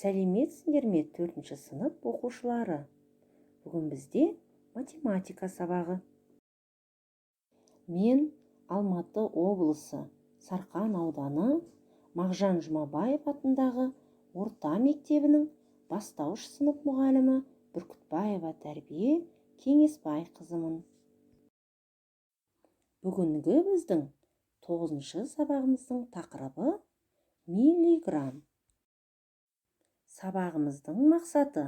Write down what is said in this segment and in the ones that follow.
Сәлеметсіңдер ме, 4-ші сынып оқушылары? Бүгін бізде математика сабағы. Мен Алматы облысы Сарқан ауданы Мағжан Жұмабаев атындағы орта мектебінің бастауыш сынып мұғалімі Бүркітбаева Тәрбие Кеңесбай қызымын. Бүгінгі біздің 9-шы сабағымыздың тақырыбы миллиграмм. Сабағымыздың мақсаты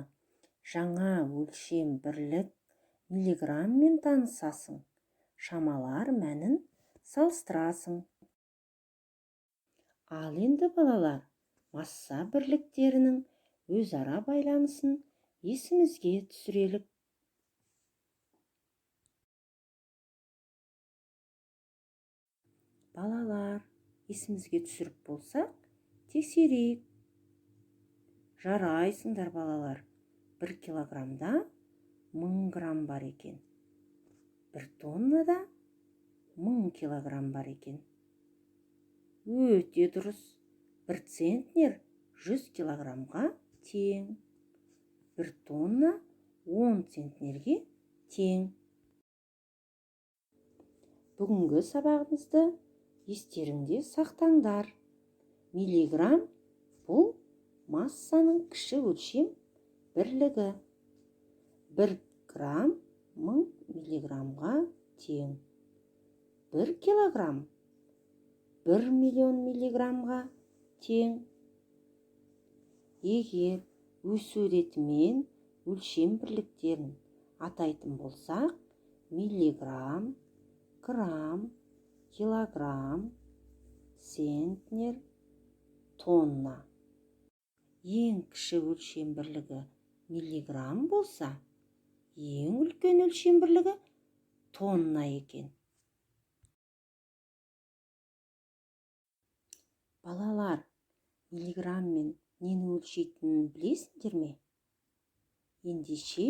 жаңа өлшем бірлік миллиграмммен танысасың, шамалар мәнін салыстырасың. Ал енді балалар, масса бірліктерінің өзара байланысын есімізге түсірелік. Балалар, есімізге түсіріп болсақ, тексерейік. Жарайсыңдар, балалар. 1 килограммда 1000 грамм бар екен. 1 тоннада 1000 килограмм бар екен. Өте дұрыс. 1 центнер 100 килограммға тең. 1 тонна 10 центнерге тең. Бүгінгі сабағымызды естеріңде сақтаңдар. Миллиграмм бұл массаның кіші өлшем бірлігі. 1 грамм 1000 миллиграммға тең. 1 килограмм 1 миллион миллиграммға тең. Егер өсу ретімен өлшем бірліктерін атайтын болсақ, миллиграмм, грамм, килограмм, центнер, тонна. Ең кіші өлшем бірлігі миллиграмм болса, ең үлкен өлшем бірлігі тонна екен. Балалар, миллиграмммен нені өлшейтінін білесіңдер ме? Ендеше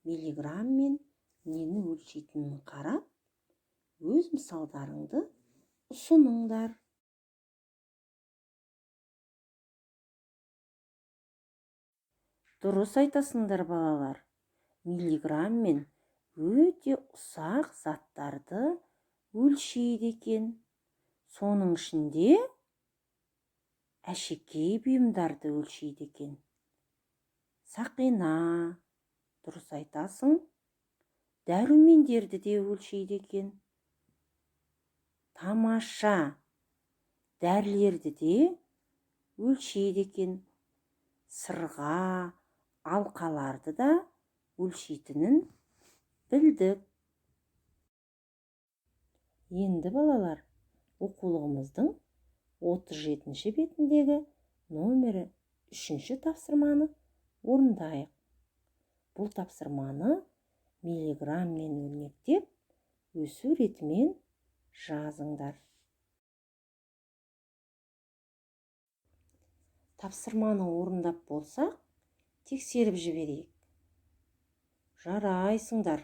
миллиграмммен нені өлшейтінін қарап, өз мысалдарыңды ұсыныңдар. Дұрыс айтасыңдар, балалар. Миллиграмммен өте ұсақ заттарды өлшейді екен. Соның ішінде әшекей бұйымдарды өлшейді екен. Сақина, дұрыс айтасың, дәрумендерді де өлшейді екен. Тамаша, дәрілерді де өлшейді екен. Сырға, алқаларды да өлшейтінін білдік. Енді балалар, оқулығымыздың 37-ші бетіндегі номері 3-ші тапсырманы орындайық. Бұл тапсырманы миллиграмммен өрнектеп, өсу ретімен жазыңдар. Тапсырманы орындап болсақ, тексеріп жіберейік. Жарайсыңдар.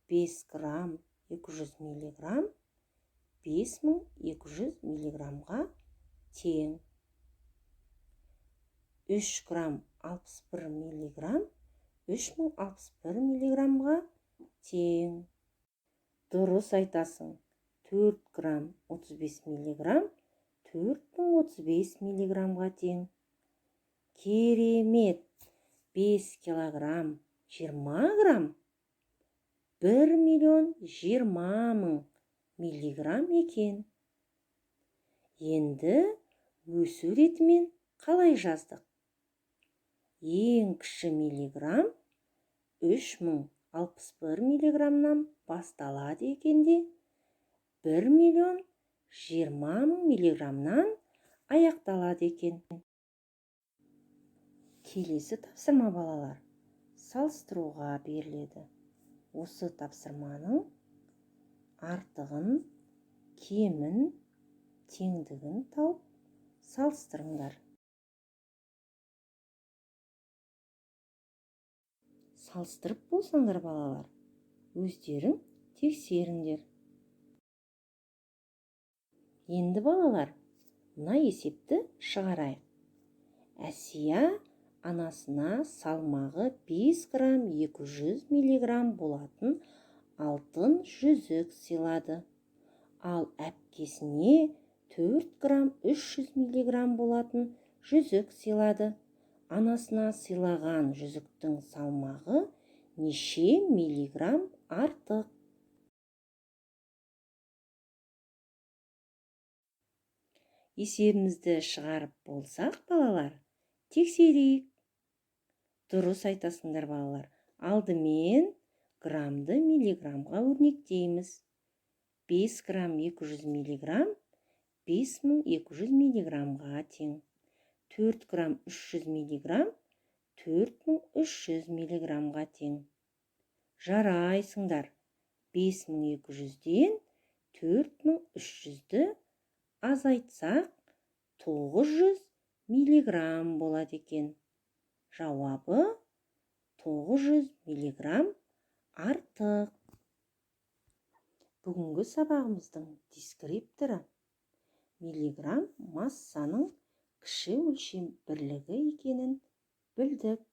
5 грамм 200 миллиграмм 5200 миллиграммға тең. 3 грамм 61 миллиграмм 3061 миллиграммға тең. Дұрыс айтасың. 4 грамм 35 миллиграмм 4035 миллиграммға тең. Керемет! 5 килограмм 20 грамм 1 миллион 20 мың миллиграмм екен. Енді өсу ретімен қалай жаздық? Ең кіші миллиграмм 3061 миллиграммнан басталады екен де, 1 миллион 20 мың миллиграммнан аяқталады екен. Келесі тапсырма, балалар, салыстыруға беріледі. Осы тапсырманың артығын, кемін, теңдігін тауып салыстырыңдар. Салыстырып болсаңдар, балалар, өздерің тексеріңдер. Енді балалар, мына есепті шығарайық. Әсия анасына салмағы 5 грамм 200 миллиграмм болатын алтын жүзік сыйлады. Ал әпкесіне 4 грамм 300 миллиграмм болатын жүзік сыйлады. Анасына сыйлаған жүзіктің салмағы неше миллиграмм артық? Есебімізді шығарып болсақ, балалар, тексерейік. Дұрыс айтасыңдар, балалар. Алдымен граммды миллиграммға өрнектейміз. 5 грамм 200 миллиграмм 5200 миллиграммға тең. 4 грамм 300 миллиграмм 4300 миллиграммға тең. Жарайсыңдар. 5200-ден 4300-ді азайтсақ, 900 миллиграмм болады екен. Жауабы 900 миллиграмм артық. Бүгінгі сабағымыздың дескрипторы миллиграмм массаның кіші өлшем бірлігі екенін білдік.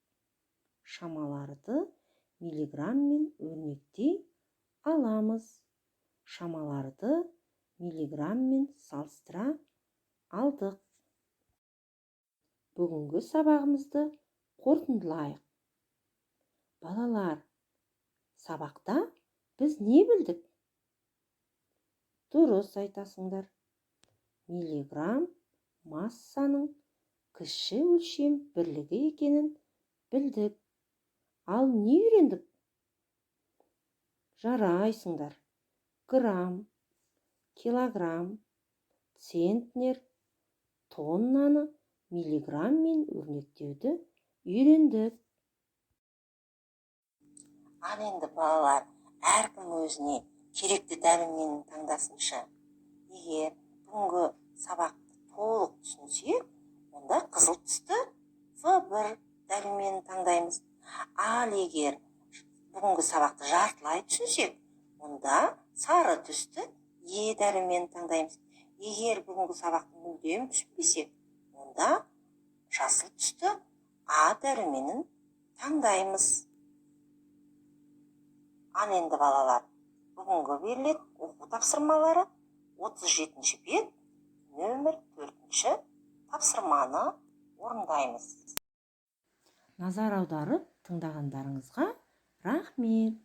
Шамаларды миллиграмммен өрнектей аламыз. Шамаларды миллиграмммен салыстыра алдық. Бүгінгі сабағымызды қорытындылайық. Балалар, сабақта біз не білдік? Дұрыс айтасыңдар. Миллиграмм массаның кіші өлшем бірлігі екенін білдік. Ал не үйрендік? Жарайсыңдар. Грамм, килограмм, центнер, тоннаны миллиграмммен өрнектеуді үйрендік. Ал енді, балалар, әркім өзіне керекті дәруменін таңдасыншы. Егер бүгінгі сабақты толық түсінсек, онда қызыл түсті В1 дәруменін таңдаймыз. Ал егер бүгінгі сабақты жартылай түсінсек, онда сары түсті Е дәруменін таңдаймыз. Егер бүгінгі сабақты мүлдем түсінбесек, онда жасыл түсті А дәруменін таңдаймыз. Ал енді, балалар, бүгінгі берілетін оқу тапсырмалары 37 бет, нөмір 4 тапсырманы орындаймыз. Назар аударып тыңдағандарыңызға рахмет.